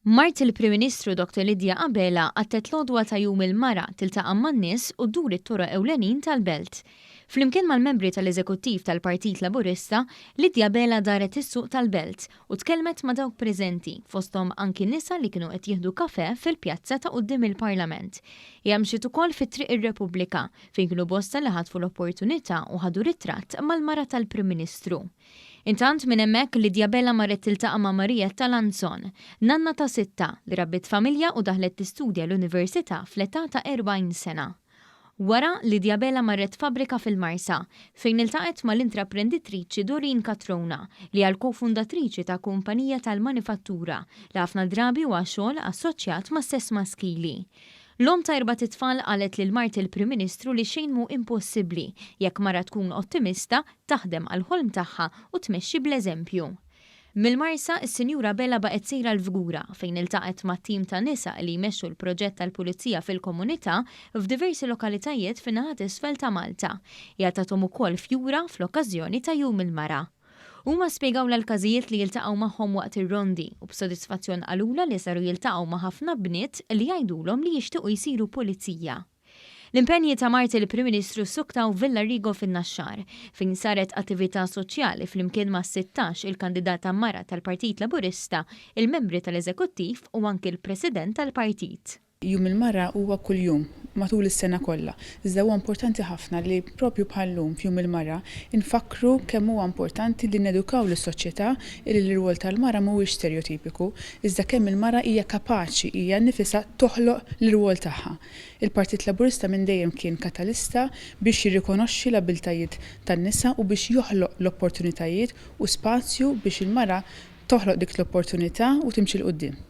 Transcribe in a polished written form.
Mart il-Prim Ministru Dr Lydia Abela qattgħet l-għodwa ta' Jum il-Mara tiltaqa' man-nies u ddur it-toroq ewlenin tal-belt. Flimkien mal-membri tal-Eżekuttiv tal-Partit Laburista, Lydia Abela daret is-suq tal-belt u tkellmet ma' dawk preżenti, fosthom anki nisa li kienu qed jieħdu kafè fil-pjazza ta' quddiem il-Parlament. Hija mxiet ukoll fi Triq ir-Repubblika, fejn kienu bosta li ħatfu l-opportunità u ħadu ritratt mal-mara tal-Prim Ministru. Intant minn hemmhekk Lydia Abela marret tiltaqa' ma' Marietta Lanzon, nanna ta' sitta li rabbiet familja u daħlet tistudja l-università fl-età ta' 40 sena. Wara, Lydia Abela marret fabbrika fil-Marsa, fejn iltaqgħet mal-intraprenditriċi Doreen Catrona, li hija l-kofundatriċi ta' kumpanija tal-manifattura li ħafna drabi huwa xogħol assoċjat mas-sess maskili. L-omm ta' erbat itfal qalet lil mart il-Prim Ministru li xejn mhu impossibbli jekk mara tkun ottimista, taħdem għall-ħolm tagħha u tmexxi bl-eżempju. Mill-Marsa, is-Sinjura Abela baqgħet sejra l-Fgura, fejn iltaqgħet ma' tim ta' nisa li jmexxu l-proġett tal-Pulizija fil-Komunità f'diversi lokalitajiet fin-naħa t'isfel ta' Malta. Hija tathom ukoll fjura fl-okkażjoni ta' Jum il-Mara. Huma spjegawlha l-każijiet li jiltaqgħu magħhom waqt ir-rondi u b'sodisfazzjon qalulha li saru jiltaqgħu ma' ħafna bniet li jgħidulhom li jixtiequ jsiru pulizija. L-impenji ta' mart il-Prim Ministru ssuktaw f'Villa Rigo fin-Naxxar, fejn saret attività soċjali flimkien ma' 16 il-kandidata mara tal-Partit Laburista, il-membri tal-Eżekuttiv u anki l-President tal-Partit. Jum il-Mara huwa kuljum, matul is-sena kollha. Iżda huwa importanti ħafna li propju bħal-lum f'Jum il-Mara nfakkru kemm huwa importanti li nedukaw lis-soċjetà illi l-irwol tal-mara mhuwiex stereotipiku, iżda kemm il-mara hija kapaċi hija nnifisha toħloq l-irwol tagħha. Il-Partit Laburista minn dejjem kien katalista biex jirrikonoxxi l-abiltajiet tan-nisa u biex joħloq l-opportunitajiet u spazju biex il-mara toħloq dik l-opportunità u timxi 'l quddiem.